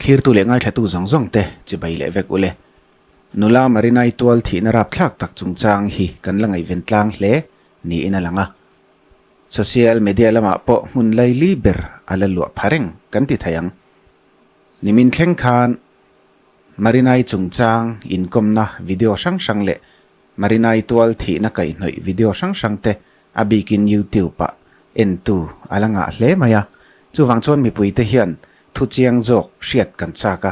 Thlirtu leh ngaithlatu zawng zawng te chibai leh vek ule. Nula Marinai tual thihna rapthlak tak chungchang hi kan la ngaihven tlang hle niin a lang a. Social media lamah pawh hmun laili ber a la luah pha reng kan ti thei ang. Nimin thleng khan Marinai chungchang inkawmna video hrang hrang leh Marinai tual thihna kaihhnawih video hrang hrang te a bikin YouTube ah entu a la ngah hle mai a, chuvang chuan mipui te hian thu chiang zawk hriat kan chak a,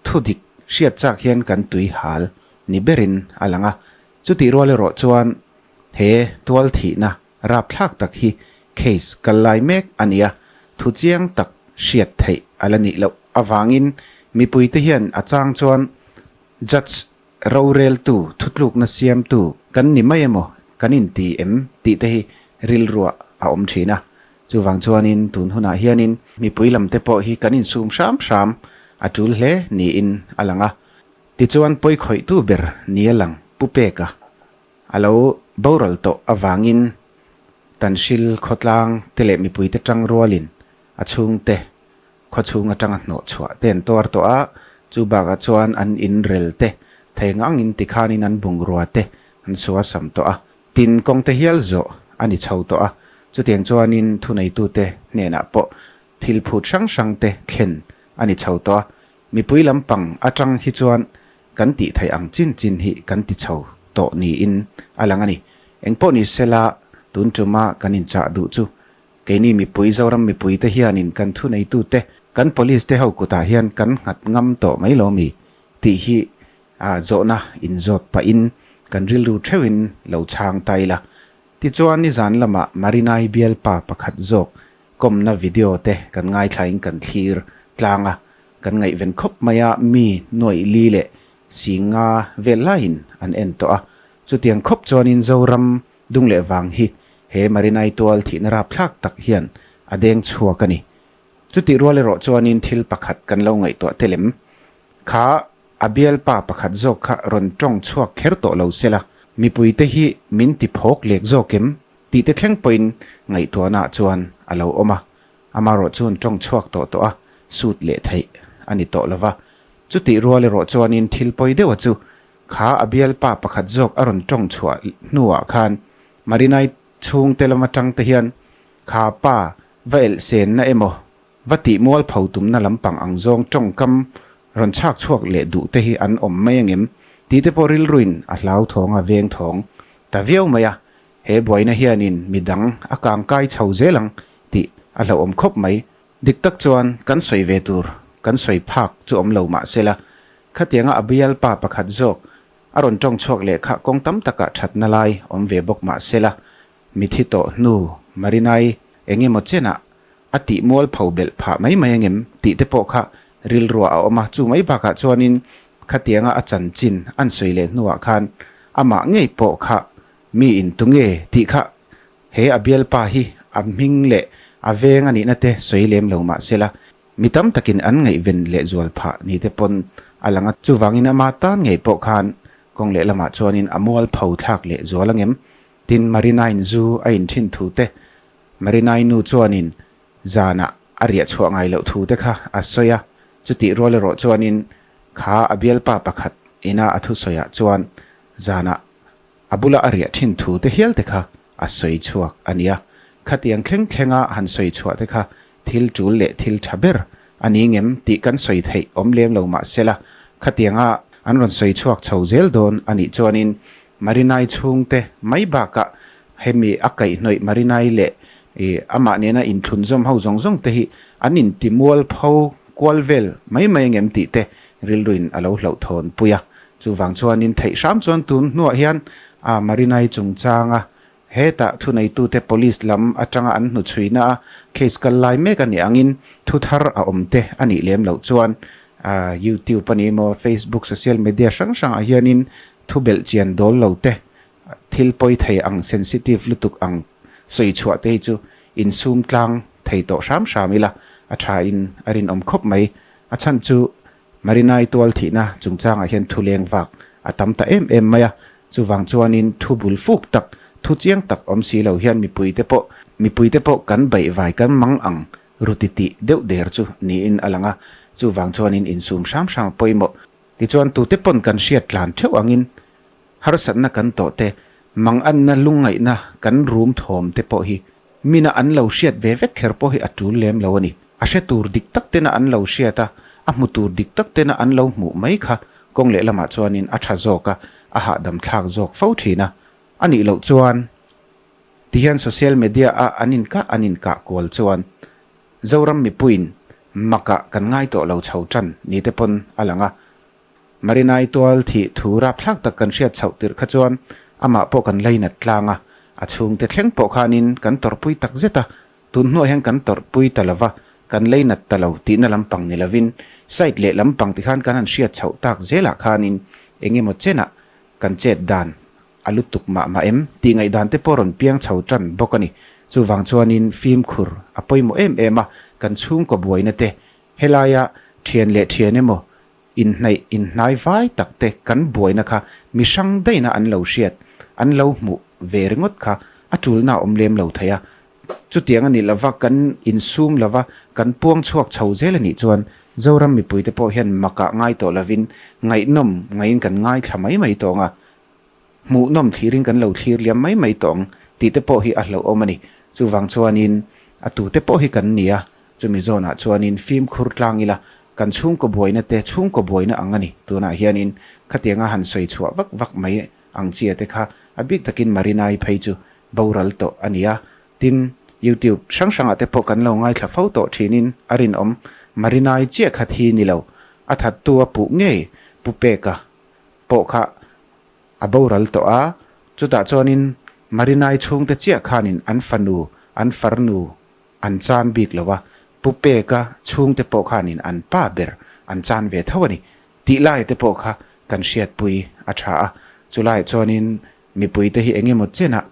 thu dik hriat chak hian kan tui hal ni berin a lang a, chutih rual erawh chuan he tual thihna rapthlak tak hi case kal lai mek a ni a, thu chiang tak hriat theih a la nih loh avangin mipui te hian a chang chuan judge Roreltu, thutlukna siamtu kan ni mai emaw kan inti em tih te hi rilruah a awm thin a. Chuvang chuanin tun hunah hianin mipui lam te pawh hi kan insum hram hram a tul hle niin a lang a. Tichuan pawikhawihtu ber nia lang Pu Peka a lo boral tawh avangin Tanhril khawtlang te leh mipuite tangrualin a chhungte Khawchhung atanga hnawh chhuah te an tuar tawh a, chu bakah chuan an in rel te, thei ngangin tikhanin an bungrua te an suasam tawh a, tin kawng te hial zawh a ni chho tawh a, chutiang chuanin thuneitute hnenah pawh thil phut hrang hrang te thlen a ni chho tawh a, mipui lampang atang hi chuan kan tih theih ang chin chin hi kan ti chho tawh niin a lang a ni. Engpawh ni sela tun tuma kan inchah duh chu Keini mipui, Zoram mipuite hianin kan thuneitute, kan police te ho kutah hian kan nghat ngam tawh mai lo mi? tih hi zawhna inzawt pahin kan rilru theuhin lo chhang ta ila. Tichuan nizan lamah Marinai bialpa pakhat zawk kawmna video te kan ngaithlain kan thlir tlang a, kan ngaihven khawp mai a, mi nuaih li leh singa vel laiin an en tawh a. Chutiang khawp chuanin Zoram Dung leh vang hi he Marinai tual thihna rapthlak tak hian a deng chhuak a ni. Chutih rual erawh chuanin thil pakhat kan lo ngaihtuah tel em? Kha a bialpa pakhat zawk kha rawn tawng chhuak kher tawh lo sela, mipuite hi min ti phawk lek zawk em? tih te thleng pawhin ngaihtuahnaah chuan a lo awm a. Amaherawh chuan tawng chhuak tawh tawh a, sut leh theih a ni tawh lova. Chutih rual erawh chuanin thil pawi deuha chu Kha a bialpa pakhat zawk a rawn tawng chhuah hnuah khan Marinai chhungte lam atang te hian kha pa va elh senna emaw va tih mualpho tumna lampang ang zawng tawngkam rawn chhak chhuak leh duh te hi an awm mai angem tih te pawh rilruin a hlauthawng a veng thawng ta viau mai a, he buaina hianin midang a kangkai chho zel ang tih a hlauhawm khawp mai. Dik tak chuan kan sawi ve tur kan sawi phak chu awm lo mah sela, khatianga a bialpa pakhat zawk a rawn tawng chhuak leh kha kawng tam takah thatna lai awm ve bawk mah sela, mithi tawh hnu Marinai eng emaw chenah a tih mualpho belh phah mai mai angem tih te pawh kha rilruah a awm a, chu mai bakah chuanin khatianga a chanchin an sawi leh hnuah khan amah ngei pawh kha mi in tunge tih kha He a bialpa hi a hming leh a veng a nihna te sawi lem lo mah sela, mi tam takin an ngaihven leh zual phah ni te pawn a lang a. Chuvangin ama tan ngei pawh khan kawng leh lamah chuanin a mualpho thlak leh zual angem? Tin, Marinain zu a in thin thu te, Marinai nu chuanin zanah a riah chhuah ngai loh thu te kha a sawi a. Chutih rual erawh chuanin kha a bialpa pakhat ina a thusawiah chuan zanah A bula a riah thin thu te hial te kha a sawi chhuak a nia. Khatiang thleng thlenga han sawi chhuah te kha thil tul leh thil tha ber a ni ngem tih kan sawi theih awm lem lo mah sela, khatianga an rawn sawi chhuak chho zel dawn a nih chuanin Marinai chhungte mai bakah hemi a kaihhnawih Marinai leh amah nena inthlunzawm ho zawng zawng te hi an inti mualpho kual vel mai mai ngem tih te rilruin a lo hlauhthawn pui a. Chuvang chuanin theih hram chuan tun hnuah hian a Marinai chungchanga hetah thuneitute police lam atanga an hnuchhuina a case kal lai mek a nih angin thu thar a awm te a nih lem loh chuan YouTube a ni emaw Facebook social media hrang hrangah hianin thu belh chian dawl lo te thil pawi thei ang sensitive lutuk ang sawi chhuah te hi chu insum tlang thei tawh hram hram ila a tha in a rinawm khawp mai. A chhan chu Marinai tual thihna chungchangah hian thu leng vak a tam ta em em mai a, chuvang chuanin thu bul fuk tak, thu chiang tak awm si lo hian mipuite pawh mipuite pawh kan baihvai kan mang ang ru titih deuh der chu niin a lang a, chuvang chuanin insum hram hram a pawimawh. Tichuan tute pawn kan hriat tlan theuh angin harsatna kan tawh te, manganna lungngaihna kan rum thawm te pawh hi mina an lo hriat ve vek kher pawh hi a tul lem lo a ni. A hre tur dik tak tena an lo hriat a, a hmu tur dik tak tena an lo hmuh mai kha kawng lehlamah chuanin a tha zawk a, a hahdam thlak zawk fo thin a. A nih loh chuan tihian social media a an inkah an inkah kual chuan Zoram mipuiin makah kan ngai tawh lo chho tan ni te pawn a lang a. Marinai tual thih thu rapthlak tak kan hriat chhoh tirh kha chuan amah pawh kan lainat tlang a, a chhungte thleng pawh khanin kan tawrhpui tak zet a, tun hnuah hian kan tawrhpui ta lova, kan lainat ta lo tihna lampang ni lovin side leh lampang tikhan kan han hriat chhoh tak zelah khanin eng emaw chenah kan chet dan a lutuk mah mah em tih ngaihdan te pawh rawn piang chho tan bawk a ni. Chuvang chuanin fimkhur a pawimawh em em a, kan chhungkaw buaina te, helaia thian leh thian emaw inhnaih inhnai vai tak te kan buaina kha mi hrang daihna an lo hriat, an lo hmuh ve ringawt kha a tulna a awm lem lo thei a. Chutiang a nih lova kan insum lova kan puang chhuak chho zel a nih chuan Zoram mipuite pawh hian makah ngai tawh lovin ngaihnawm ngaihin kan ngaithla mai mai tawng a. Hmuhnawm thlirin kan lo thlir liam mai mai tawh ang tih te pawh hi a hlauhawm a ni. Chuvang chuanin a tute pawh hi kan ni a, chumi zawnah chuanin fimkhur tlang ila kan chhungkaw buaina te chhungkaw buaina ang a ni. Tunah hianin khatianga han sawi chhuah vak vak mai ang chia te kha a bik takin Marinai phei chu boral tawh a ni a. Tin, YouTube hrang hrangah te pawh kan lo ngaithla fo tawh thinin a rinawm. Marinai chiah kha thi ni lo, a thattu a puh ngei Pu Peka pawh kha a boral tawh a, chutah chuanin Marinai chhungte chiah khanin an fanu, an farnu an chan bik lo a, Pu Peka chhungte pawh khanin an pa ber an chan ve tho a ni tih lai te pawh kha kan hriatpui a tha a, chulaiah chuanin Mipuite hi eng emaw chenah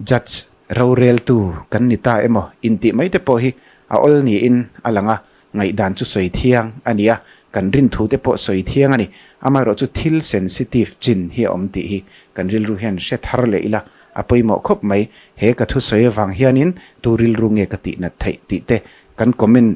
judge roreltu kan ni ta emaw intih mai te pawh hi a awl niin a lang a, ngaihdan chu sawi thiang a ni a, kan rinthu te pawh sawi thiang a ni. Amaherawh chu thil sensitive chin hi a awm tih hi kan rilru hian hre thar leh ila a pawimawh khawp mai. He ka thusawi avang hianin tu rilru nge ka tihnat theih tih te kan comment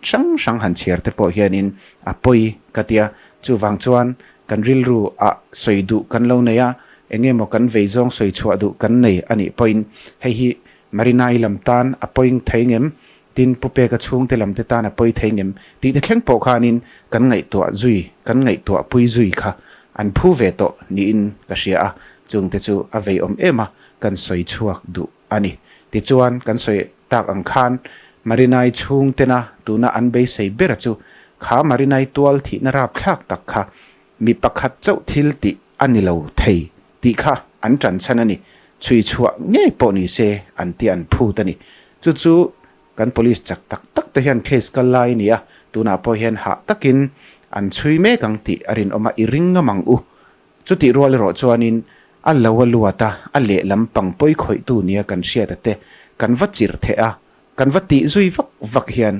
hrang hrang han chhiar te pawh hianin a pawi ka tia, chuvang chuan kan rilru ah sawi duh kan lo nei a, eng emaw kan vei zawng sawi chhuah duh kan nei a nih pawhin hei hi Marinai lam tan a pawi thei ngem, tin Pu Peka chhungte lam te tan a pawi thei ngem tih te thleng pawh khanin kan ngaihtuah zui, kan ngaihtuah pui zui kha an phu ve tawh niin ka hria a, chungte chu a vei awm em a, kan sawi chhuak duh. a ni. Tichuan, kan sawi tak ang khan Marinai chhungtena tuna an beisei bera chu kha Marinai tual thihna rapthlak tak kha mi pakhat chauh thil tih a ni lo thei tih kha an tan chhan a ni. Chhui chhuah ngei pawh ni se an ti an phut a ni. Chu chu kan police chak tak tak te hian case kal lai a ni a, tunah pawh hian hah takin an chhui mek ang tih a rinawm a, i ring ngam ang u. Chutih rual erawh chuanin a lo a luat a, a lehlam pang pawi khawihtu nia kan hriat a te kan va chirh theh a, kan va tih zui vak vak hian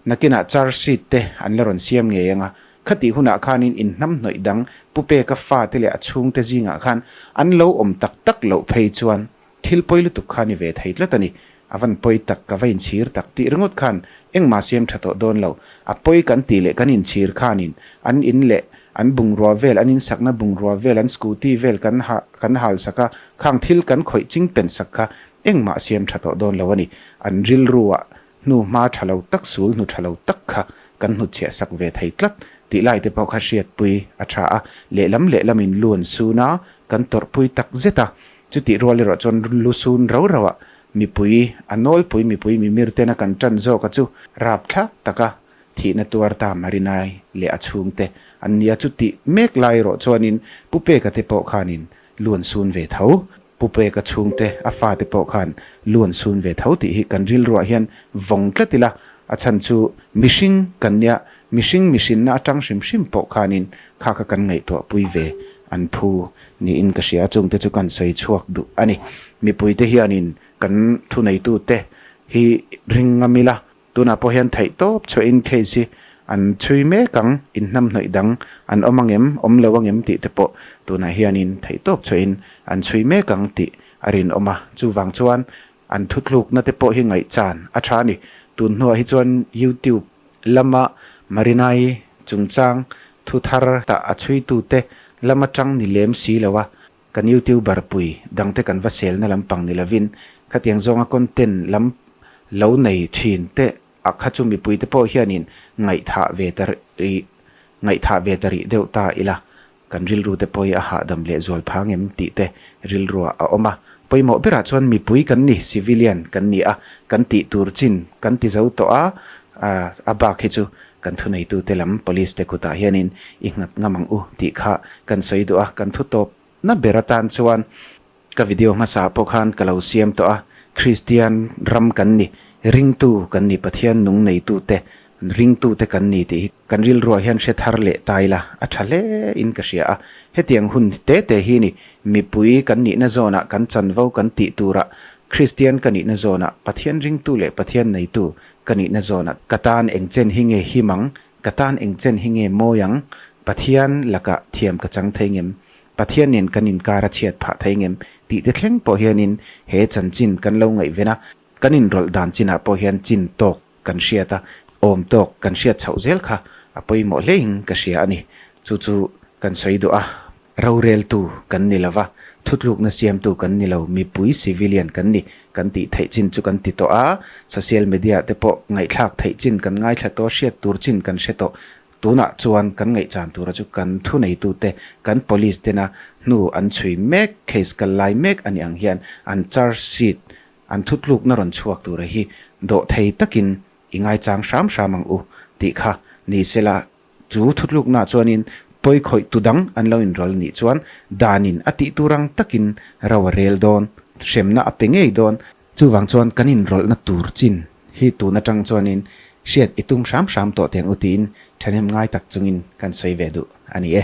nakinah charge sheet te an la rawn siam ngei ang a, khatih hunah khanin inhnamhnawih dang Pu Peka fate leh a chhungte zingah khan an lo awm tak tak loh phei chuan Thil pawi lutuk kha ni ve thei tlat a ni. A van pawi tak, ka va inchhir tak tih ringawt khan engmah siam tha tawh dawn lo. A pawi kan tih leh kan inchhir khanin an in leh an bungrua vel, an insakna bungrua vel, an scooty vel kan ha kan hal sak a, khang thil kan khawih ching pen sak kha engmah siam tha tawh dawn lo a ni. An rilruah hnu hma tha lo tak, sul hnu tha lo tak kha kan hnutchhiah sak ve thei tlat tih lai te pawh kha hriatpui a tha a. Lehlam lehlamin lu an sun a, kan tawrhpui tak zet a. Chutih rual erawh chuan lu sun rau rau ah mipui, a nawlpui mipui mimir tena kan tan zawk a chu rapthlak taka thihna tuar ta Marinai leh a chhungte an nia. Chutih mek lai erawh chuanin Pu Peka te pawh khanin lu an sun ve tho. Pu Peka chhungte, a fate pawh khan lu an sun ve tho tih hi kan rilruah hian vawng tlat ila, a chhan chu mihring kan nia, mihring mihrinna atang hrim hrim pawh khanin kha kha kan ngaihtuahpui ve an phu niin ka hria a, chungte chu kan sawi chhuak duh a ni. Mipuite hianin kan thuneitute hi ring ngam ila, tunah pawh hian theih tawp chhuahin case hi an chhui mek ang, inhnamhnawih dang an awm angem, awm lo angem tih te pawh tunah hianin theih tawp chhuahin an chhui mek ang tih a rinawm a, chuvang chuan. An thutlukna te pawh hi ngaihchan a tha a ni. Tun hnuah hi chuan YouTube lama Marina-i chungchang thu thar tah a chhuitute lam atang ni lem si lo a, kan YouTuber pui dangte kan va selna lampang ni lovin khatiang zawnga content lam lo nei thin te a kha chu mipuite pawh hianin ngaihthah ve ta rih ngaihthah ve ta rih deuh ta ila. Kan rilru te pawh hi a hahdam leh zual phang em tih te rilruah a awm a. Pawimawh berah chuan mipui kan ni, civilian kan ni a, kan tih tur chin kan ti zo tawh a, a bak hi chu kan thuneitute lam police te kutah hianin i nghat ngam ang u tih kha kan sawi duh a, kan thu tawpna ber atan chuan Ka video hmasa pawh khan ka lo siam tawh a, Kristian ram kan ni, ringtu kan ni, Pathian nung neitute, ringtute kan ni tih hi kan rilruah hian hre thar leh ta ila a tha hle in ka hria a. Hetiang hun te te hi ni, mipui kan nihna zawnah kan chanvo kan tih turah, Kristian ka nihna zawnah, Pathian ringtu leh Pathian neitu ka nihna zawnah ka tan eng chen hi nge him ang, ka tan eng chen hi nge mawi ang, Pathian lakah thiam ka chang thei ngem? Pathian nen kan inkar a chhiat phah thei ngem tih te thleng pawh hianin he chanchin kan lo ngaihven a, kan inrawlh dan chinah pawh hian chin tawk kan hriat a, awm tawk kan hriat chhoh zel kha a pawimawh hlein ka hria a ni. Chu chu kan sawi duh a, roreltu kan ni lo va, thutlukna siamtu kan ni lo, mipui civilian kan ni kan tih theih chin chu kan ti tawh a, social media te pawh ngaihthlak theih chin kan ngaithla tawh, hriat tur chin kan hre tawh. Tunah chuan kan ngaihchan tura chu kan thuneitute, kan police tena hnu an chhui mek, case kal lai mek a nih ang hian an charge sheet, an thutlukna rawn chhuak tura hi dawhthei takin i ngaichang hram hram ang u tih kha ni sela, chu thutluknaah chuanin pawikhawih tu dang an lo inrawl nih chuan danin a tih tur ang takin ro a rel dawn, hremna a pe ngei dawn. Chuvang chuan kan inrawlhna tur chin hi tun atang chuanin hriat i tum hram hram tawh teh ang u tiin thahnem ngai tak chungin kan sawi ve duh a ni e.